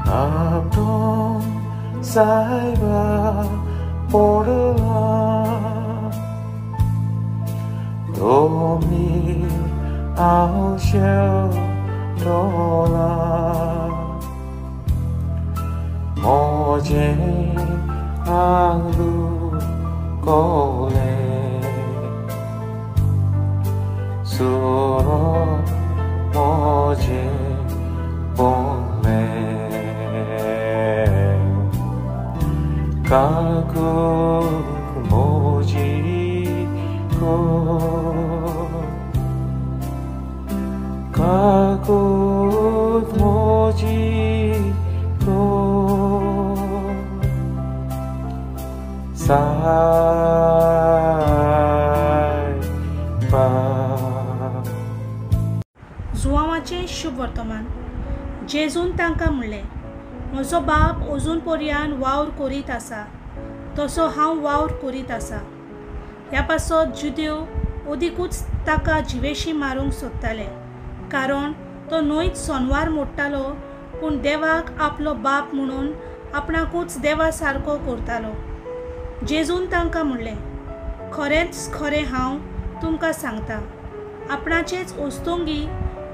आपटून सायबा पडला दोमी आवश्यो टोला मोजे आंगलू कोले सुरो मोजे पोले काकूक मोजी को काकूक मोजी को सायबा। जुवांवाचें शुभ वर्तमान। जेजून तांकां म्हणलें, म्हजो बाप अजून पर्यान वावर करीत आसा तसो हांव वावर करीत आसा। ह्या पासत जुदेव अदिकूच ताका जिवेशी मारूंक सोदताले, कारण तो न्हयच सोनवार मोडटालो पूण देवाक आपलो बाप म्हणून आपणाकूच देवा सारको करतालो। जेजून तांकां म्हणलें, खरेंच खरें हांव तुमकां सांगता, आपणाचेच ओस्तोंगी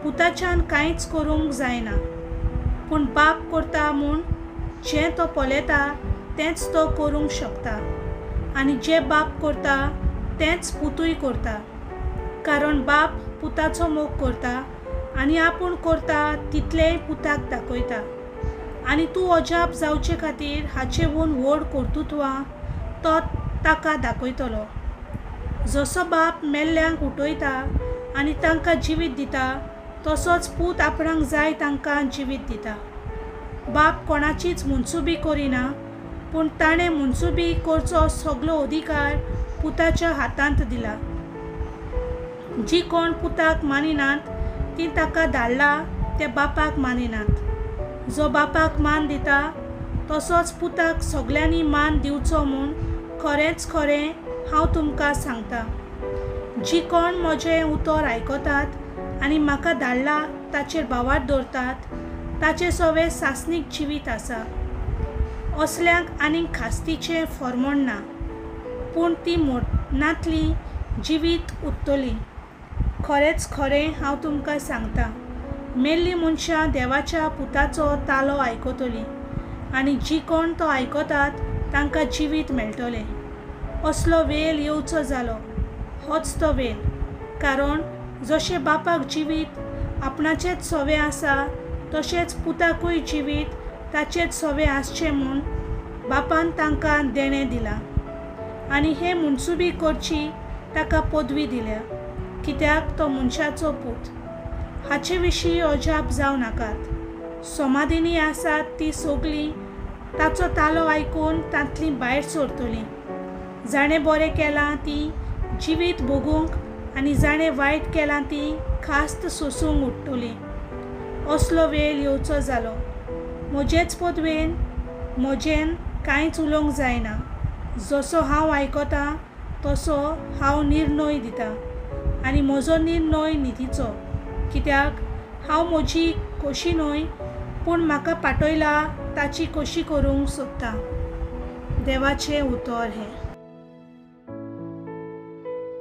पुताच्यान कांयच करूंक जायना, पूण बाप करता म्हूण जें तो पळयता तेंच तो करूंक शकता, आनी जें बाप करता तेंच पुतूय करता, कारण बाप पुताचो मोग करता आनी आपूण करता तितलेंय पुताक दाखयता। आनी तूं अजाप जावचे खातीर हाचेहून व्हड कर्तृत्वां तो ताका दाखयतलो। जसो बाप मेल्ल्यांक उठयता आनी तांकां जिवीत दिता तसोच पूत आपणाक जाय तांकां जिवीत दिता। बाप कोणाचीच मनसुबी करिना, पूण ताणें मनसुबी करचो सगलो अधिकार पुताच्या हातांत दिला। जी कोण पुताक मानिनात ती ताका धाडला त्या बापाक मानिनात। जो बापाक मान दिता तसोच पुताक सगल्यांनी मान दिवचो म्हूण खरेंच खरें हांव तुमकां सांगता। जी कोण म्हजें उतर आयकतात आनी म्हाका धाडला ताचेर भावार्थ दवरतात ताचें सवें सासणीक जिवीत आसा। असल्यांक आनीक खास्तीचें फॉर्मण ना, पूण ती मोडनातली जिवीत उरतली। खरेंच खरें हांव तुमकां सांगता, मेल्लीं मनशां देवाच्या पुताचो तालो आयकतलीं आनी जी कोण तो आयकतात तांकां जिवीत मेळटलें। असलो वेळ येवचो जालो, होच तो वेळ, कारण जशें बापाक जिवीत आपणाचेच सवें आसा तशेंच पुताकूय जिवीत ताचेच सवें आसचें म्हूण बापान तांकां देणें दिलां, आनी हे मनसुबी करची ताका पदवी दिल्या, कित्याक तो मनशाचो पूत। हाचे विशीं अजाप जावं नाकात। समाधिनी आसात ती सगलीं ताचो तालो आयकून तांतलीं भायर सरतलीं। जाणें बरें केलां ती जिवीत भोगूंक आनी जाणें वायट केलां ती खास्त सोसूंक उठ्ठलीं। असलो वेळ येवचो जालो। म्हजेच पदवेन म्हजेन कांयच उलोवंक जायना, जसो हांव आयकतां तसो हांव निर्णय दितां, आनी म्हजो निर्णय नितीचो, कित्याक हांव म्हजी खोशी न्हय पूण म्हाका पाठयला ताची खोशी करूंक सोदता। देवाचें उतर हें।